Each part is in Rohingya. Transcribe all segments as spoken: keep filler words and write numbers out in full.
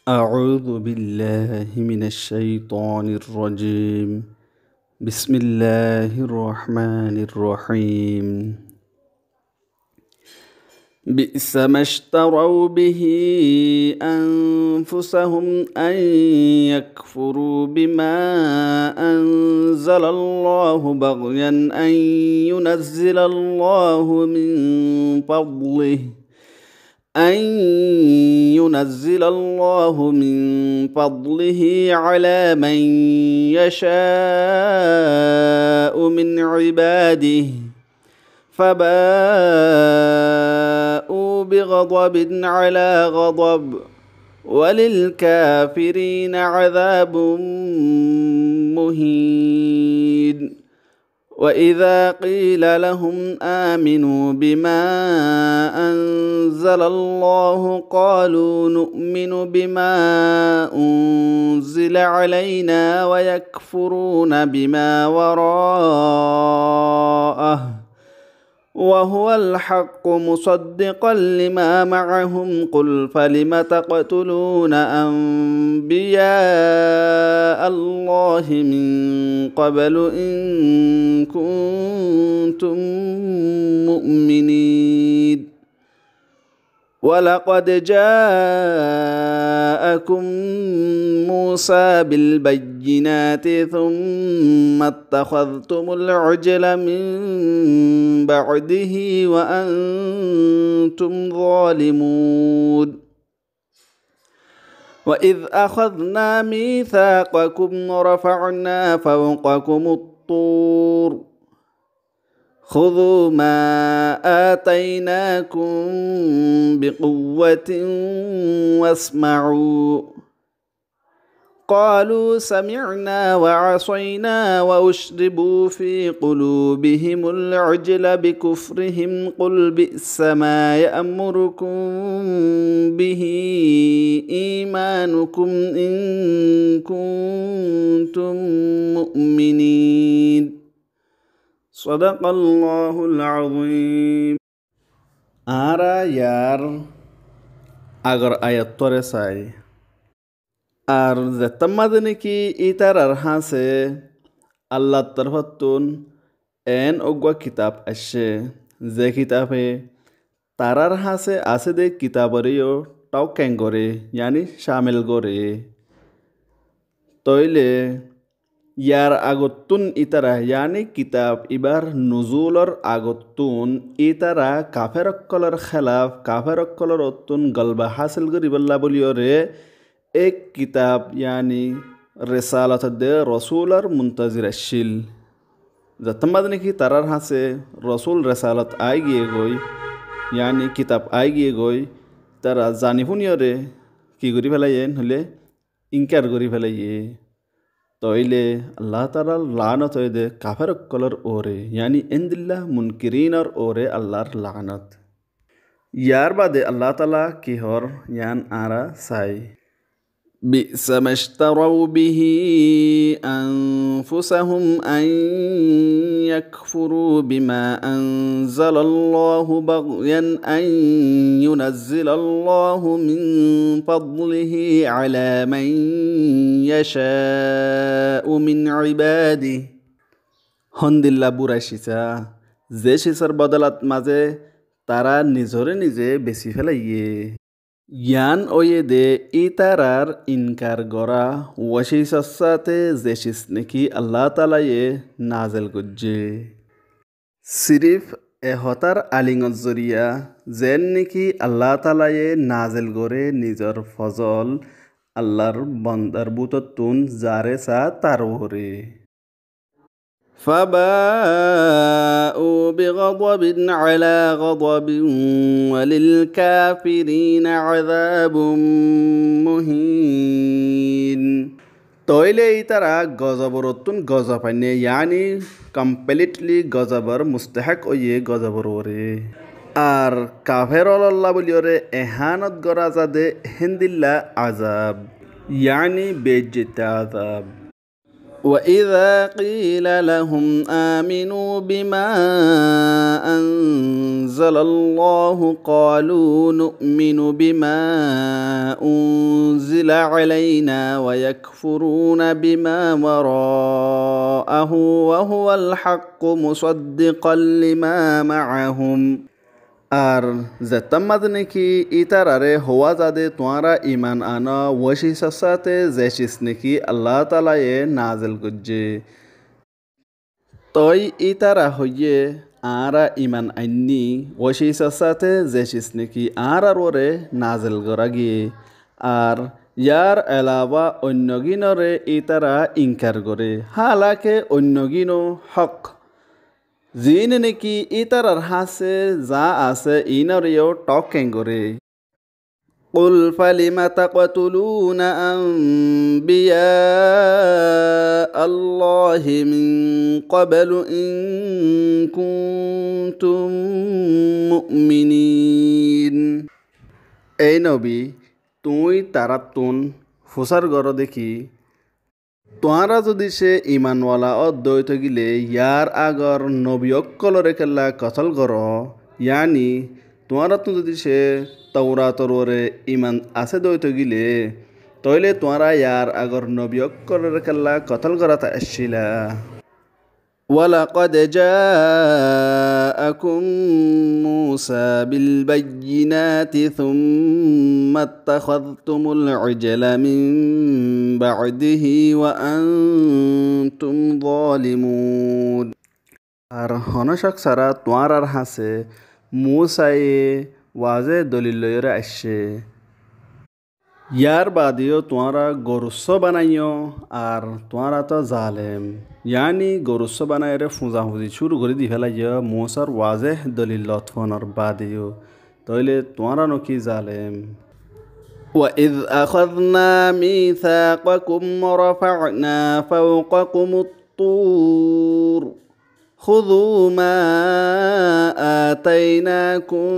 أعوذ بالله من الشيطان الرجيم. بسم الله الرحمن الرحيم. بئس ما اشتروا به أنفسهم أن يكفروا بما أنزل الله بغيا أن ينزل الله من فضله، أن ينزل الله من فضله على من يشاء من عباده، فباءوا بغضب على غضب، وللكافرين عذاب مهين. وإذا قيل لهم آمنوا بما أنزل الله قالوا نؤمن بما أنزل علينا ويكفرون بما وراءه وهو الحق مصدقا لما معهم قل فلم تقتلون أنبياء الله من قبل إن كنتم مؤمنين. ولقد جاءكم موسى بالبينات ثم اتخذتم العجل من بعده وأنتم ظالمون. وإذ أخذنا ميثاقكم ورفعنا فوقكم الطور خذوا ما آتيناكم بقوة واسمعوا. قالوا سمعنا وعصينا وأشربوا في قلوبهم العجل بكفرهم قل بئس ما يأمركم به إيمانكم إن كنتم مؤمنين. صدق الله العظيم. Añára yar agor ayattóre sai. Ar zettámma de neki ítarar hañse Allar torfóttun en uggúa kitab aiccé, ze kitabe tarár hañse asé de kitaboré yó tóu keng goré, yaáni cámil goré. Tóile yar agottún ítara, yaáni kitab ibár nuzulor agottún ítara kafer ókkolor hélaf, kafer ókkolor ottún golba hásil goríbolla bóliyoré ek kitab, yaáni resalot de rosulor muntazir accíl. Zettámma de neki tarár hañse rosul resalot aái giyé goi, yaáni kitab aái giyé goi, tara zani fúniyoré ki gorí félaiyé, noóile inkar gorí félaiyé. Tóile Allah taalar laánot óiye de kafer ókkolor uore, yaáni endilla munkirinor uore Allar laánot. Yar bade Allah taala ki hoór yián añára sai. بئس ما اشتروا به أنفسهم أن يكفروا بما أنزل الله بغيا أن ينزل الله من فضله على من يشاء من عباده. Hondilla bura císa, ze císar bodolat mazé tará nizoré nize besi félaiyé. Yián óiye de ítarar inkar gorá, uá císar sáte ze cís neki Allah taalaye nazel goijjé. Sirif e hotár alingot zoriya, zen neki Allah taalaye nazel goré nizor fozol, Allar bondar bútottún zaré saá tar uore. فباءوا بغضب على غضب وللكافرين عذاب مهين. Tóile ítara gozobor ottún gozob ainné, yaáni completely gozobor mustahek óiye gozobor uore. Ar kafer ólolla bóliyoré ehanot gorá za de héndilla azab, yaáni beijjetta azab. وإذا قيل لهم آمنوا بما أنزل أنزل الله قالوا نؤمن بما أنزل علينا ويكفرون بما وراءه وهو الحق مصدقا لما معهم. Ar zettámma ze neki ítararé hoówa za de tuáñra iman anó wóci sásáte ze cis neki Allah taalaye nazel goijjé. Toi ítara hoiyé, añára iman ainní wóci sásáte ze cis neki añárar uore nazel gorá giyé. Ar yar elawa oinno gínoré ítara inkar goré. Hálake oinno gíno hók. Ziíne neki ítarar hañsé za asé iínoré yó thók keén goré. قل فلم تقتلون أنبياء الله من قبل إن كنتم مؤمنين. Éi nobi, tuñí taráttun fusár goró de ki, tuáñra zodi ce imanwala ó de óito gile yar agor nobi ókkolóre kella kotól goró, yaáni tuáñrattun zodi ce Tourator uore iman asé de óito gile, tóile tuáñra yar agor nobi ókkolóre kella kotól gorát accíla. ولقد جاءكم موسى بالبينات ثم اتخذتم العجل من بعده وأنتم ظالمون. Ar honó cók sára tuáñrar hañsé Musaye waze dolil loiyóre aiccé. Yar baade yó tuáñra gorussó banaiyó, ar tuáñra to zalem. Yaáni gorussó banaiyóre fuzafuzi cúru gorí di félaiyó, Musar wazeh dolil lot fonor baade yó. Tóile tuáñra noki zalem. وإذ أخذنا ميثاقكم ورفعنا فوقكم الطور خذوا ما آتيناكم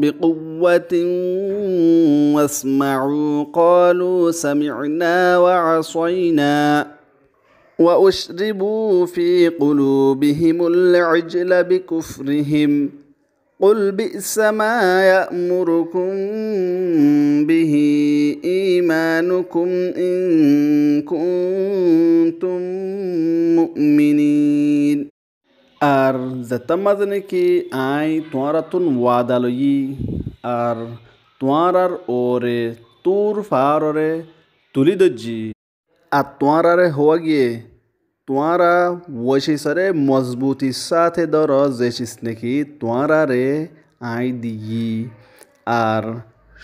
بقوة واسمعوا قالوا سمعنا وعصينا وأشربوا في قلوبهم العجل بكفرهم قل بئس ما يأمركم به إيمانكم إن كنتم مؤمنين. Ar zettámma ze neki aññí tuáñrattún wada loiyí, ar tuáñrar uore Tur faároré tulí dóijji. Ar tuáñraré hoówa giyé, tuáñra wócisaré mozbuti sáte dóro, ze cis neki tuáñraré aññí diyí, ar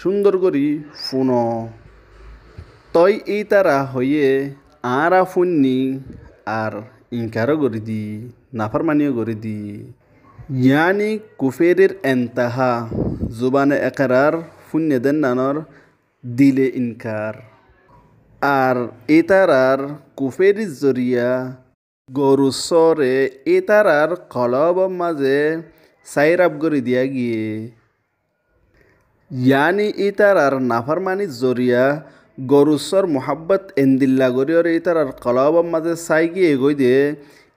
cúndor gorí fúno. Toi ítara hoiyé, añára fúinni, ar inkaró gorí di, nafórmaniyó gorí di. Yaáni kuférir entahá, zubane ekerar fúinne dennanor dile inkar. Ar ítarar kuférir zoriya gorussóre ítarar kolóbor mazé sáiraf gorí diya giyé. Yaáni ítarar nafórmanir zoriya gorussór muhábbot endilla goríyoré ítarar kolóbor mazé sái giyé gói de,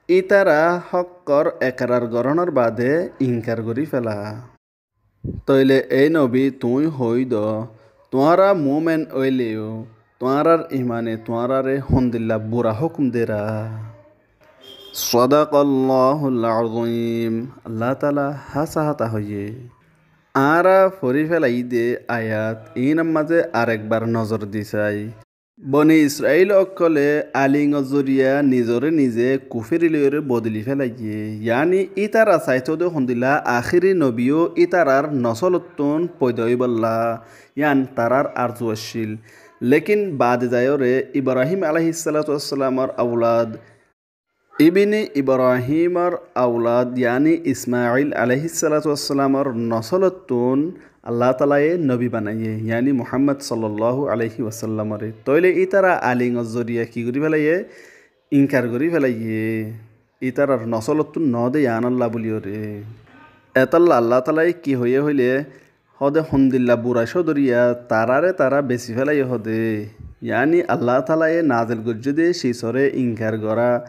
ítara hókkor ekerar gorónor baade inkar gorí féla. Tóile, éi nobi, tuñí hoóido, tuáñra muúmen óileyo, tuáñrar imane tuáñraré hondilla bura hókum dera. صدق الله العظيم. Allah taala hásá hotá hoiyé. Añára forí félaiyí de ayat iínor mazé arekbar nozor di sai. Boni Israil ókkole alingor zoriya nizoré nize kuféri loiyóre bodoli félaiyé. Yaáni ítara saitóu de hondilla ahéri nobiyó ítarar nosólottún foida óibolla, yían tarár arzu accíl. Lékin baade zaiyóre Ibrahím alaihissalatu wassalamor aulad, Ibne Ibrahímor aulad, yaáni Ismail alaihissalatu wassalamor nosólottún Allah taalaye nobi banaiyé, yaáni Muhámmad sallallahu alaihi wasallamoré. Tóile ítara alingor zoriya ki gorí félaiyé? Inkar gorí félaiyé. Ítarar nosólottún noó de yiánolla bóliyoré. Etólla Allah taalaye ki hoiyé hoilé, hóde hondilla bura códoriya, taráre tará besi félaiyé hóde. Yaáni Allah taalaye nazil goijjé de cisoré inkar gorá.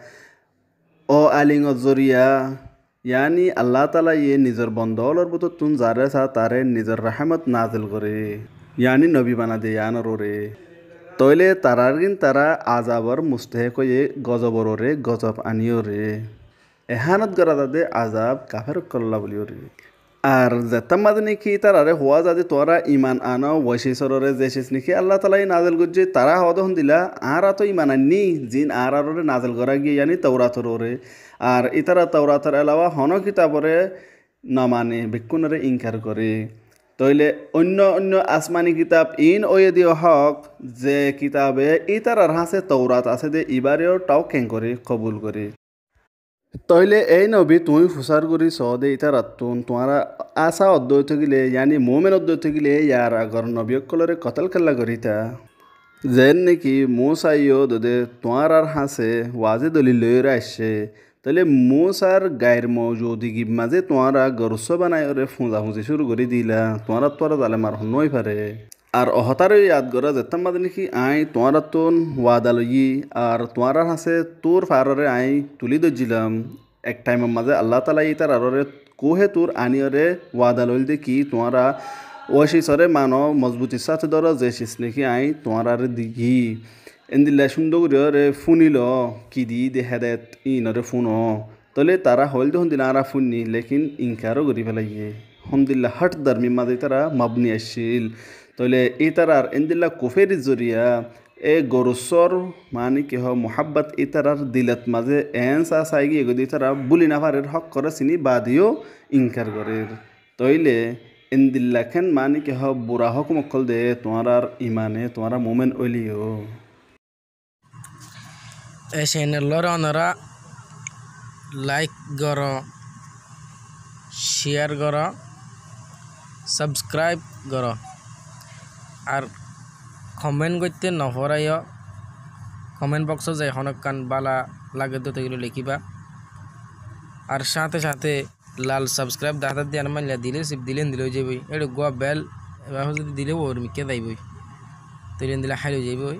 Ó alingor zoriya, Yaáni Allah taalaye nizor bonda ólor bútottún zaré saá taré nizor rahámot nazil goré, yaáni nobi banai de yiánor uore. Tóile tarár gín tará azabor mustahek óiye, gozobor uore gozob aníyore. Ehánot gorá zade azab kafer ókkolólla bóliyoré. Ar zettámma de néki ítararé huá zade tuáñra iman ano, waisis ororé, ze sis néki Allah taalaye nazil goijjé, tará hoóde hondila, añára to iman ainní, zin añárar uore nazil gorá giyé, yaáni Tourator uore. Ar ítara Tourator elawa honó kitaboré nomane, bekkúnoré inkar goré. Tóile oinno oinno asmani kitab iín óiye de hók, ze kitabe ítarar hañsé Tourat asé de ibáreyo thauk keén goré, kobul goré. Tóile ei nobi, tuñí fusár gorí soó de ítarattún, tuáñra asa oddó ói tákile, yaáni muúmen oddó ói tákile, yar agor nobi ókkolóre kotel kella gorítá. Zeén néki Musa yó dode tuáñrar hañsé waze dolil loiyóre aiccé. Tóile Musar gair moujudigir mazé tuáñra gorussó banaiyóre fuñza fuñzi cúru gorí dila, tuáñrattú ar zalemar honnúa ói fare. Ar ohótaré yad gorá, zettámma de néki aññí tuáñrattún wada loiyí, ar tuáñrar hañsé Tur faároré aññí tulí dóijjilam. Ek thaimor mazé Allah taalaye ítararé kúhe Tur aníyore wada loil de ki, tuáñra waisis oré mano, mozbutir sáte dóro, ze sis néki aññí tuáñraré diyí. Endilla cúndor goríyoré fúnilo, ki diyí de hédayet, iínoré fúno. Tóile tará hoóil de hondila añára fúinni, lekin inkaró gorí félaiyé. Hondila hát dórmir mazé ítara mobni accíl. Tóile ítarar endila kuférir zoriya e gorussór, maáni ki hoó, muhábbat ítarar dilot mazé eén saá sai giyé goi de ítara búli nofarér, hókkoré siní baade yó inkar gorér. Tóile endilla keén, maáni ki hoó, bura hókum ókkol de tuáñrar imane, tuáñra muúmen óile yó. E ceneloré onora laik goró, ciyar goró, sabskráib goró. Ar komen goitté noforáiyo, komen boksót zai honókkan bála lage dé óile lekíba. Ar cáñte cáñte lal sabskráib dahá de yián mailla dile, sip dile endilla ói zaiboi. Eçe uggúa bel, ebar zodi dile uore mikká zaiboi. Tóile endilla háil ói zaiboi.